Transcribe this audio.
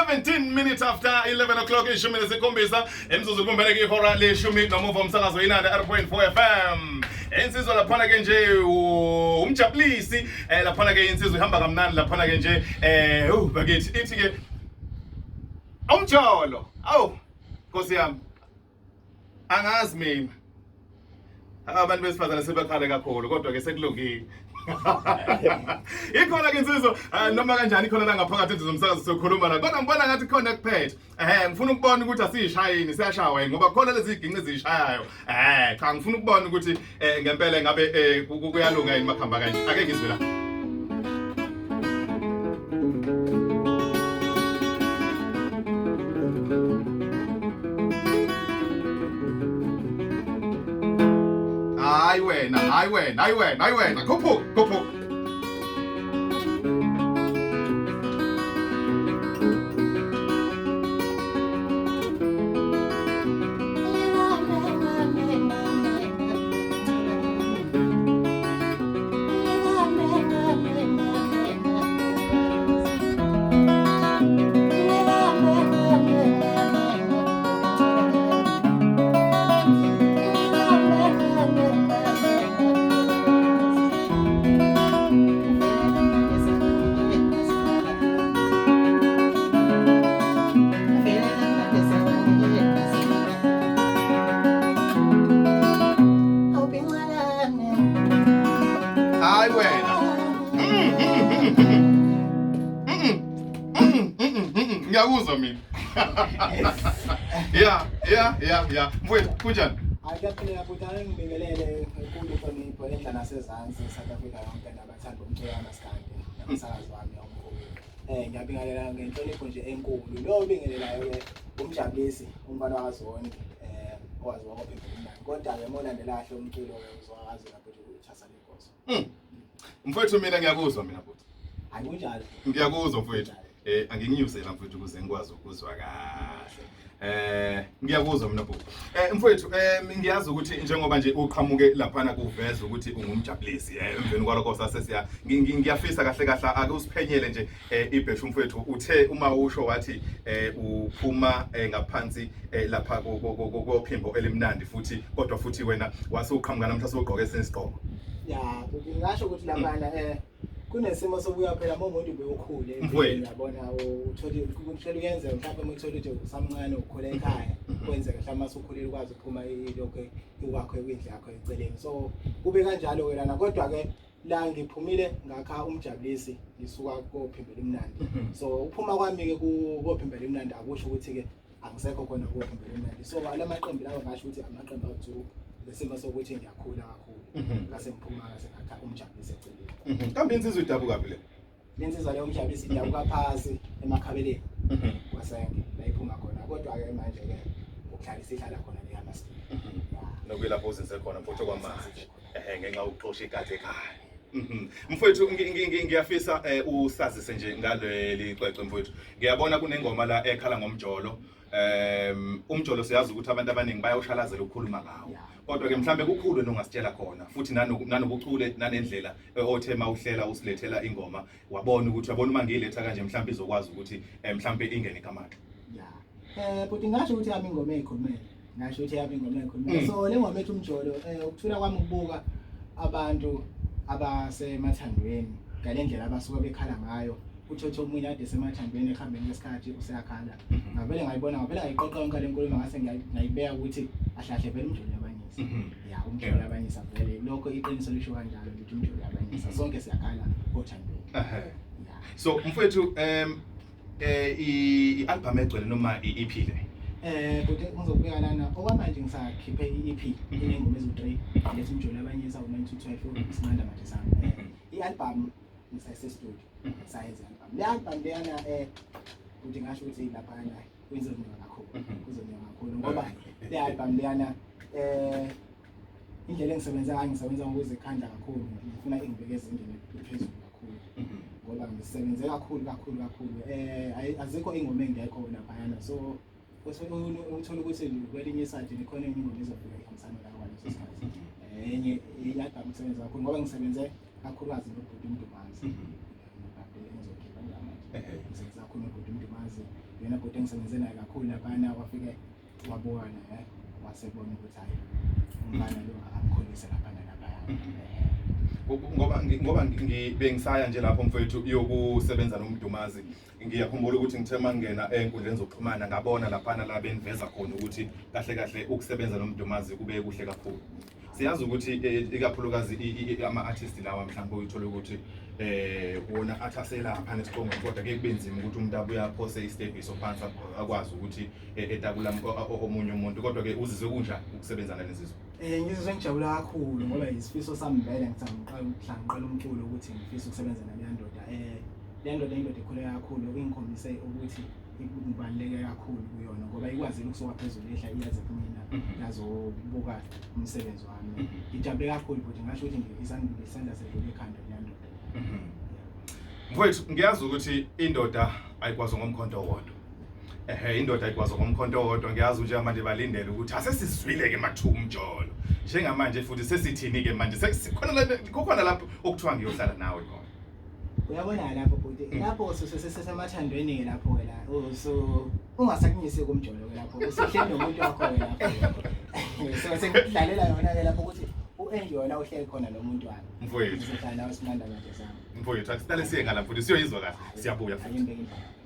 17 minutes after 11 o'clock, 17 emzuzu kumbene ke ihora leshumi nomuva, umsakazo Inanda 100.4 FM. Insizwa laphana ke nje umjabulisi, laphana ke insizwa ihamba kamnandi laphana ke nje, bakithi ithi ke umjolo. Awu Nkosi yami, angazi mina, abantu besifazane sebekhale kakhulu, kodwa ke sekulungile. Ikhona ke insizwa, noma kanjani ikhona la ngaphakathi endlini zomsakazo, sokhuluma la, kodwa ngibona ngathi khona kuphethe. Ngifuna ukubona ukuthi asiyishayini, siyashawa yini, ngoba khona lezi ginqi ezishayayo. Cha, ngifuna ukubona ukuthi ngempela ngabe kuyalunga yini makhamba kanje. Ake ngizwe la. Hayi wena, hayi wena, hayi wena, hayi wena, khuphuka, khuphuka. Hayi wena. Ngiyakuzwa mina. Ya. Mfowethu, kunjani? Hayi, kuyaphileka futhi. Ake ngibingelele enkulu inhlonipho enhla nasezansi, South Africa yonke, nabathanda umculo kamaskandi nomsakazi wami omkhulu. Ngiyabingelela ngenhlonipho nje enkulu. Lo obingelelayo ke umjabulisi, umfana wakaZondi, owaziwa kophepha umnandi. Kodwa ke uma ulandela kahle umculo ke uzwakazi lapho ukuthi uthasa lenkosi. Mfowethu, mina ngiyakuzwa mina futhi. Hayi, kunjalo. Ngiyakuzwa mfowethu. Anginginyusela mfowethu ukuze ngikwazi ukuzwa kahle. Ngiyakuzwa mina bhuti. Mfowethu, ngiyazi ukuthi njengoba nje uqhamuke laphana kuveza ukuthi ungumjabulisi. Emveni kwalokho sase siya ngiyafisa kahle kahle ake usiphenyele nje ibheshu mfowethu. Uthe uma usho wathi uphuma ngaphansi lapha kophimbo elimnandi futhi, kodwa futhi wena wase uqhamuka namhla sewugqoke esinye isigqoko. Ya, ngingasho ukuthi laphana kunesimo sokuya phela uma umuntu bewukhule Mfowethu. Uyabona, uthole kuthole kuyenzeka mhlawumbe uma uthole ukuthi usamncane ukhula ekhaya, kwenzeka mhlawumbe masukhulile ukwazi ukuphuma ilokho ikwakho ekwindlu yakho eceleni, so kube kanjalo ke lana. Kodwa ke la ngiphumile ngakha umjabulisi ngisuka kophimbo elimnandi, so uphuma kwami ke kophimbo elimnandi akusho ukuthi ke angisekho khona kophimbo elimnandi. So ala maqembu lawa ngasho ukuthi amaqembu awu-two lesimo sokuthi ngiyakhula kakhulu, ngase ngiphuma ngase ngakha umjabulisi eceleni. Kambe insizwa idabuka phi le? Lensizwa leyo umjabulisi idabuka phasi emakhabeleni kwasenge la iphuma khona, kodwa-ke manje-ke ukuhlala isihlala khona le Hammarsdale. Nokuyilapho uzinze khona mfowethu kwamanje. Ngenxa yokuxosha ikati ekhaya. Mfowethu, ngiyafisa usazise nje ngaleli cwecwe mfowethu. Ngiyabona kunengoma la ekhala ngomjolo. Umjolo siyazi ukuthi abantu abaningi bayawushalazela ukukhuluma ngawo. Kodwa ke mhlambe kukhulu nongasitshela khona futhi nanobuchule nanendlela othe mawuhlela usilethela ingoma, wabona ukuthi uyabona uma ngiyiletha kanje mhlambe izokwazi ukuthi mhlambe ingene igamanxa. Ya. But ngasho ukuthi yami ingoma eyikhulumele. Ngasho ukuthi yami ingoma eyikhulumele. So le ngoma ethi umjolo, ukuthula kwami ukubuka abantu abasemathandweni ngale ndlela abasuka bekhala ngayo, uthothe omunye ade semathandweni, ekuhambeni kwesikhathi useyakhala. Ngavele ngayibona, ngavele ngayiqoqa yonke le nkulumo, ngase ngayibeka ukuthi ahlahle vele umjolo uyabanyisa. Ya, umjolo uyabanyisa vele, lokho iqiniso lisho kanjalo, lithi umjolo uyabanyisa, sonke siyakhala othandweni. Ya. So mfowethu, i-album egcwele noma i-EP le? But ngizokubeka lana, okwamanje ngisakhiphe i-EP inengoma eziwu-3, lethi umjolo abanyisa, u-9212, isinqanda manje sami. I-album ngisayise studio, sayenza i-album. Le album leyana, ukuthi ngasho ukuthi laphana kuzonyiwa kakhulu, kuzonyiwa kakhulu, ngoba le album leyana, indlela engisebenza ngayo, ngisebenza ngokuzikhandla kakhulu, ngifuna ingibeke ezingeni eliphezulu kakhulu, ngoba ngisebenze kakhulu kakhulu kakhulu. Azikho ingoma engekho laphayana, so uthola ukuthi kwelinye iside likhona enye ingoma ezofika ihambisana la kwaleso sikhathi. Enye i-album ngisebenza kakhulu ngoba ngisebenze kakhulukazi nobhuti uMdumazi engizokhipha njengamanje. Ngisebenza kakhulu nobhuti uMdumazi, uyena bhuti engisebenze naye kakhulu laphana, wafike wabuka naye wasebona ukuthi hayi, umfana lo akamkhulise lapha nalaphaya. Ngoba bengisaya nje lapho, mfowethu, yokusebenza noMdumazi. Ngiyakhumbula ukuthi ngithe mangena ey'nkundleni zokuxhumana, ngabona laphana la beniveza khona ukuthi kahle kahle ukusebenza noMdumazi kube kuhle kakhulu. Siyazi ukuthi ikakhulukazi ama-artist lawa, mhlawumbe uyithole ukuthi wona athi aselapha nesiqongweni, kodwa kuye kube nzima ukuthi umuntu abuye aphose isitebiso phansi, akwazi ukuthi etakula omunye umuntu. Kodwa-ke uzizwe kunjani ukusebenza nalezizwe? Ngizizwe ngijabula kakhulu ngoba isifiso sami vele ngithi ngiqala mhla ngiqala umculo ukuthi ngifisa ukusebenza naleya ndoda. Leya ndoda indoda ekhule kakhulu, ingikhombise ukuthi ngibaluleke kakhulu kuyona ngoba ikwazile ukusuka phezulu yehla iyaze kumina yazobuka umsebenzi wami. Ngijabule kakhulu futhi ngasho ukuthi nje isandla sedlula ekhanda kuleya ndoda. Mfowethu, ngiyazi ukuthi indoda ayikwazi ngomkhonto owodwa. Ehe, indoda ayikwazi ngomkhonto owodwa. Ngiyazi njengamanje balindele ukuthi asesizwile ke makuthiwa umjolo. Njengamanje futhi sesithini ke manje? Sekukhona kukhona lapho okuthiwa ngiyohlala nawe khona. Uyabona lapho bhuti, lapho sesemathandweni-ke lapho-ke la. Oh, so ungasakunyisi kumjolo-ke lapho, usuhleli nomuntu wakho-ke lapho. So sengikudlalela yona-ke lapho ukuthi u-enjoy la uhleli khona nomuntu wakho. Mfowethu. Ngizohlala nawe simanda manje sami. Mfowethu, asihlale siye ngala futhi siyoyizwa kahle. Siyabuya futhi. Ayimbeke indlela.